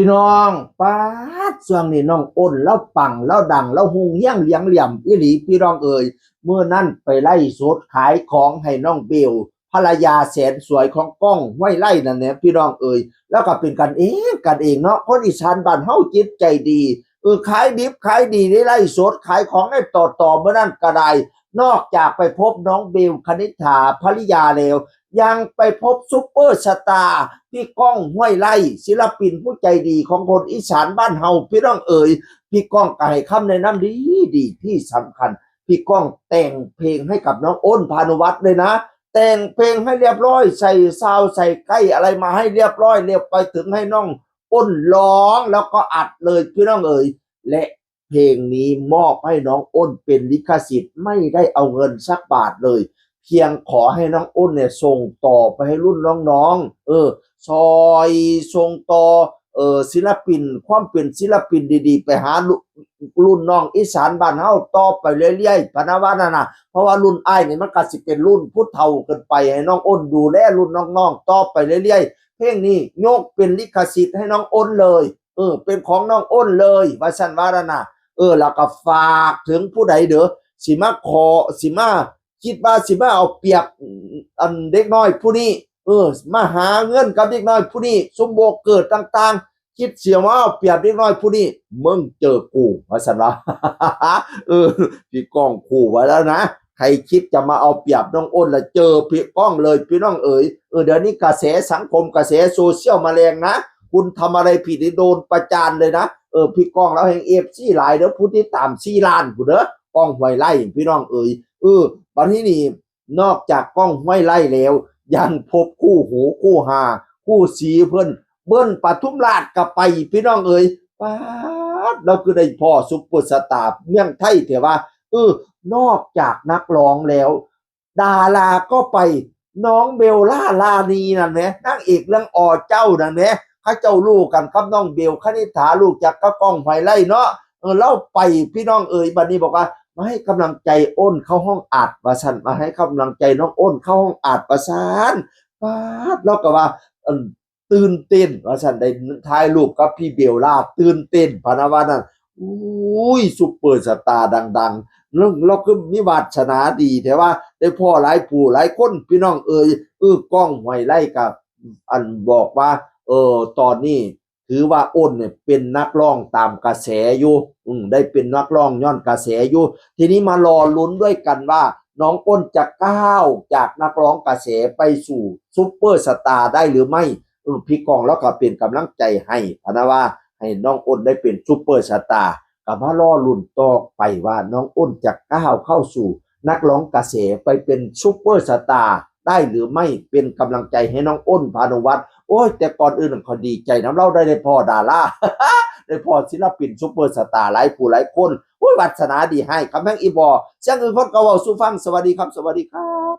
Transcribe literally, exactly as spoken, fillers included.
พี่น้อง ป๊าด ช่วงนี้น้องอ้นลาวปัง ลาวดัง ลาวฮุ่งเฮี้ยงเหลียงเหลี่ยมอีหลี พี่น้องเอ๋ย มื้อนั้นไปไลฟ์สดขายของให้น้องเบล ภรรยาแสนสวยของก้องห้วยไร่นั่นแหละ พี่น้องเอ๋ย แล้วก็เป็นกันเอง กันเองเนาะ คนอีสานบ้านเฮาจิตใจดี เออ ขายดิบขายดี ได้ไลฟ์สดขายของได้ต่อๆ มื้อนั้นก็ได้ นอกจากไปพบน้องเบลคณิษฐา ภริยาแล้ว ยังไปพบซุปเปอร์สตาร์พี่ก้องห้วยไร่ ศิลปินผู้ใจดีของคนอีสานบ้านเฮา พี่น้องเอ๋ย พี่ก้องก็ให้คำแนะนำดีๆ ที่สำคัญ พี่ก้องแต่งเพลงให้กับน้องอ้นพานุวัฒน์เลยนะ แต่งเพลงให้เรียบร้อย ใส่ซาวด์ใส่ไกด์อะไรมาให้เรียบร้อย เรียบไปถึงให้น้องอ้นร้อง แล้วก็อัดเลย พี่น้องเอ๋ย และเพลงนี้มอบให้น้องอ้นเป็นลิขสิทธิ์ ไม่ได้เอาเงินสักบาทเลย เพียงขอให้น้องอ้นเนี่ยส่งต่อไปให้รุ่นน้องๆ เออ ซอยส่งต่อ เออ ศิลปิน ความเป็นศิลปินดีๆ ไปหารุ่น รุ่นน้องอีสานบ้านเฮาต่อไปเรื่อยๆ พะนะว่านั่นน่ะ เพราะว่ารุ่นอ้ายนี่มันก็สิเป็นรุ่นผู้เฒ่าเกินไป ให้น้องอ้นดูแลรุ่นน้องๆ ต่อไปเรื่อยๆ เพลงนี้ยกเป็นลิขสิทธิ์ให้น้องอ้นเลย เออ เป็นของน้องอ้นเลย ว่าซั่นว่านั่นน่ะ เออ แล้วก็ฝากถึงผู้ใดเด้อ สิมาขอ สิมา คิดว่าสิมาเอาเปรียบ อันเด็กน้อยผู้นี้ เออ มาหาเงินกับเด็กน้อยผู้นี้ ซุมโบกเกิดต่างๆ คิดเสียว่าเอาเปรียบเด็กน้อยผู้นี้ มึงเจอกู ว่าซั่นว่า เออ พี่ก้องขู่ไว้แล้วนะ ใครคิดจะมาเอาเปรียบน้องอ้นละเจอพี่ก้องเลย พี่น้องเอ๋ย เออ เดี๋ยวนี้กระแสสังคม กระแสโซเชียลมาแรงนะ คุณทำอะไรผิดนี่โดนประจานเลยนะ เออ พี่ก้องแล้วแห่ง เอฟซี หลายเด้อ ผู้ติดตามสี่ล้านผู้นเด้อ ก้องห้วยไร่ พี่น้องเอ๋ย เออ บัดนี้นี่ นอกจากก้องห้วยไร่แล้ว ยังพบคู่หูคู่หา คู่สีเพิ่น เบิ้ลปทุมราชก็ไป พี่น้องเอ๋ย ป๊าด แล้วคือได้พ่อซุปเปอร์สตาร์เมืองไทยแท้ว่า เออ นอกจากนักร้องแล้ว ดาราก็ไป น้องเบลล่ารานีนั่นแหม นางเอกเรื่องอเจ้านั่นแหม เขาเจ้ารู้กันกับน้องเบลคณิษฐา รู้จักกับก้องห้วยไร่เนาะ เออ เล่าไป พี่น้องเอ๋ย บัดนี้บอกว่า มาให้กำลังใจอ้นเข้าห้องอัด ว่าซั่น มาให้กำลังใจน้องอ้นเข้าห้องอัด ว่าซั่น ป๊าด แล้วก็ว่า เอิ่ม ตื่นเต้น ว่าซั่น ได้ถ่ายรูปกับพี่เบลล่า ตื่นเต้น พะนะว่านั่น อุ้ย ซุปเปอร์สตาร์ดังๆ แล้ว แล้วคือมีวาสนาดีแท้ว่า ได้พ้อหลายผู้หลายคน พี่น้องเอ๋ย เออ ก้องห้วยไร่ก็ อันบอกว่า เออ ตอนนี้ ถือว่าอ้นเนี่ยเป็นนักร้องตามกระแสอยู่ อืม ได้เป็นนักร้องย้อนกระแสอยู่ ทีนี้มารอลุ้นด้วยกันว่า น้องอ้นจะก้าวจากนักร้องกระแสไปสู่ซุปเปอร์สตาร์ได้หรือไม่ เออ พี่ก้องแล้วก็เป็นกำลังใจให้ พะนะว่า ให้น้องอ้นได้เป็นซุปเปอร์สตาร์ ก็มารอลุ้นต่อไปว่าน้องอ้นจะก้าวเข้าสู่นักร้องกระแสไปเป็นซุปเปอร์สตาร์ได้หรือไม่ เป็นกำลังใจให้น้องอ้นพานุวัฒน์ โอ้ย แต่ก่อนอื่นขอดีใจนำเล่าได้ ได้พ้อดารา ได้พ้อศิลปินซุปเปอร์สตาร์หลายผู้หลายคน โอ้ย วาสนาดีให้ คำแพงอีบอ เสียงอื่นคนก็เว้าสู่ฟัง สวัสดีครับ สวัสดีครับ